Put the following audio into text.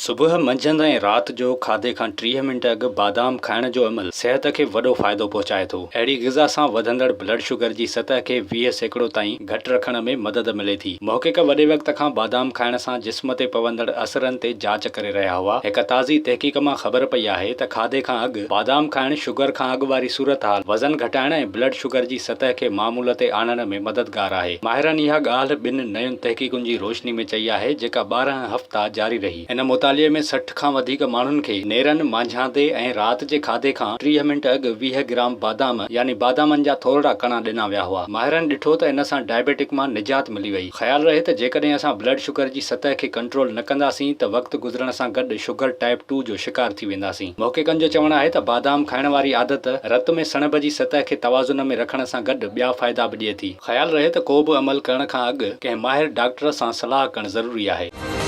صبح، منجهند ۽ رات جو کاڌي کان 30 منٽ اڳ بادام کائڻ جو عمل صحت کي وڏو فائدو پهچائي ٿو. اهڙي غذا سان وڌندڙ بلڊ شگر جي سطح کي 20% تائين گهٽ رکڻ ۾ مدد ملي ٿي. محقق وڏي وقت کان بادام کائڻ سان جسم تي پوندڙ اثرن تي جاچ ڪري رهيا هئا. هڪ تازي تحقيق مان خبر پئي آهي ته کاڌي کان اڳ بادام کائڻ شگر کان اڳ واري صورتحال، وزن گهٽائڻ ۽ بلڊ شگر جي سطح کي معمول تي آڻڻ ۾ مددگار آهي. ماهرن اها ڳالهه ٻن نين تحقيقن جي روشني ۾ چئي آهي جيڪا 12 هفتا جاري رهي. ان مطالعي ۾ 60 کان وڌيڪ ماڻهن کي نيرن، مانجهاندي ۽ رات جي کاڌي کان 30 منٽ اڳ 20 گرام بادام يعني بادامن جا ٿورڙا ڪڻا ڏنا ويا هئا. ماهرن ڏٺو ته ان سان ڊائبيٽڪ مان نجات ملي وئي. خيال رهي ته جيڪڏهن اسان بلڊ شگر جي سطح کي ڪنٽرول نه ڪنداسين ته وقت گذرڻ سان گڏ شگر ٽائپ ٽو جو شڪار ٿي وينداسين. محققن جو چوڻ آهي ته بادام کائڻ واري عادت رت ۾ سڻڀ جي سطح کي توازن ۾ رکڻ سان گڏ ٻيا فائدا به ڏئي ٿي. خيال رهي ته ڪو به عمل ڪرڻ کان اڳ ڪنهن ماهر ڊاڪٽر سان صلاح ڪرڻ ضروري آهي.